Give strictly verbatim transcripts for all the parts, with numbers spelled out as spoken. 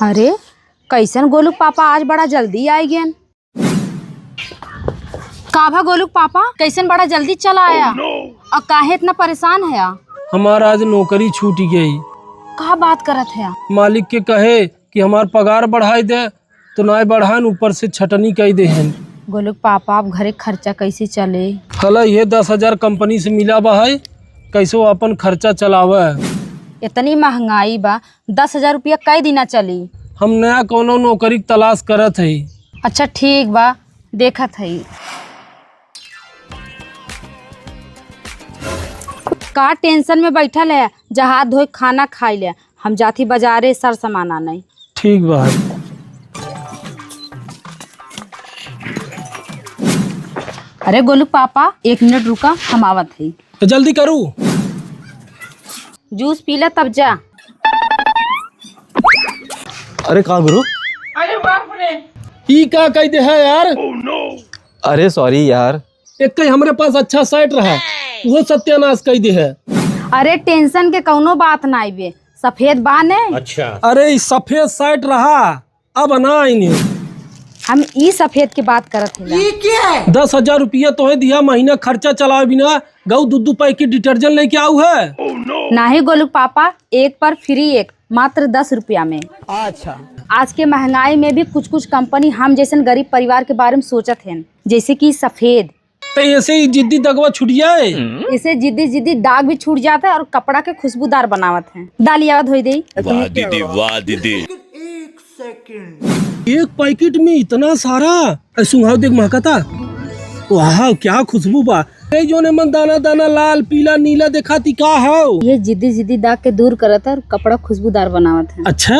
अरे, कैसन गोलू के पापा आज बड़ा जल्दी आइ गएन। का भा गोलू के पापा, कैसन बड़ा जल्दी चला आया? और काहे इतना परेशान हया? हमार आज नौकरी छूट गई। का बात करत हया? मालिक के कहे कि हमार पगार बढ़ाइ दे, तो नाय बढ़ान, ऊपर से छटनी कइ देहेन। गोलू के पापा, अब घरे खर्चा कैसे चले? हला, ये दस हजार कंपनी से मिला बा है, कैसो अपन खर्चा चलावे। इतनी महंगाई बा, दस हजार रुपया कई दिना चली? हम नया कौनो नौकरी के तलाश करत हई। अच्छा ठीक बा, देखत हई। का टेंशन में बैठल है, जा हाथ धोए खाना खाइ ले, हम जाथी बाजारे सर सामान आने। ठीक बा। अरे गोलू पापा, एक मिनट रुका, हम आवत हई। तो जल्दी करू। जूस पी ले तब जा। अरे का गुरु? अरे बाप रे। ई का कह दे है यार? अरे सॉरी यार। एक कहीं हमरे पास अच्छा सेट रहा, वो सत्यानाश कह दे है। अरे टेंशन के कौनो बात ना आइबे, सफेद बा ने। अच्छा। अरे ई सफेद सेट रहा, अब ना आइने। हम ई सफेद के बात करत हई। दस हजार रुपया तोहे दिया, महीना खर्चा चलावे बिना गऊ दू दू पैकेट डिटर्जेंट लेके आऊ है। नाही गोलू पापा, एक पर फ्री एक, मात्र दस रुपया में। अच्छा। आज के महंगाई में भी कुछ कुछ कंपनी हम जैसन गरीब परिवार के बारे में सोचत हैं, जैसे कि सफेद। तो ऐसे ही जिद्दी दगवा छूट जाए। इसे जिद्दी जिद्दी दाग भी छूट जाता है और कपड़ा के खुशबूदार बनावत हैं। दालिया धोई दे। वाह दीदी, वाह दीदी। एक पैकेट में इतना सारा। ए, सुंघाव देख महकता। वाह, क्या खुशबू बा। ए, जोने मन दाना दाना लाल, पीला, नीला देखाती का हौ? ये जिद्दी जिद्दी दाग के दूर करत है और कपड़ा खुशबूदार बनावत है। अच्छा,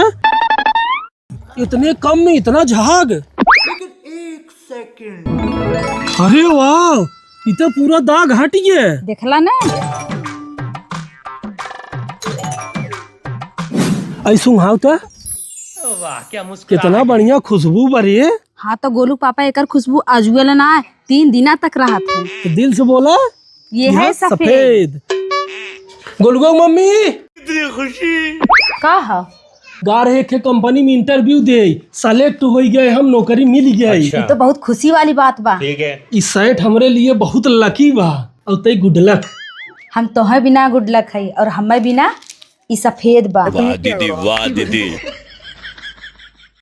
इतने कम में इतना झाग। अरे वाह, इ तो पूरा दाग हट गया। देखला ना? ऐ सुंघाव तो। वाह, क्या मुस्कुराहट। कितना बढ़िया खुशबू बा रे। हाँ, तो गोलू पापा, एकर खुशबू आजुएल ना, तीन दिना तक रहत है। तो दिल से बोला, ये है सफेद। गोलुआ मम्मी, इतनी खुशी। का है? गार एक है कंपनी में इंटरव्यू दे, सेलेक्ट हो गए हम, नौकरी मिल गई। अच्छा। ये तो बहुत खुशी वाली बात बा। ठीक है। ई सेट हमरे लिए बहुत लकी बा और तई गुड लक। हम तोहे बिना गुड लक है और हमें बिना ई सफेद बा। वाह दीदी, वाह दीदी।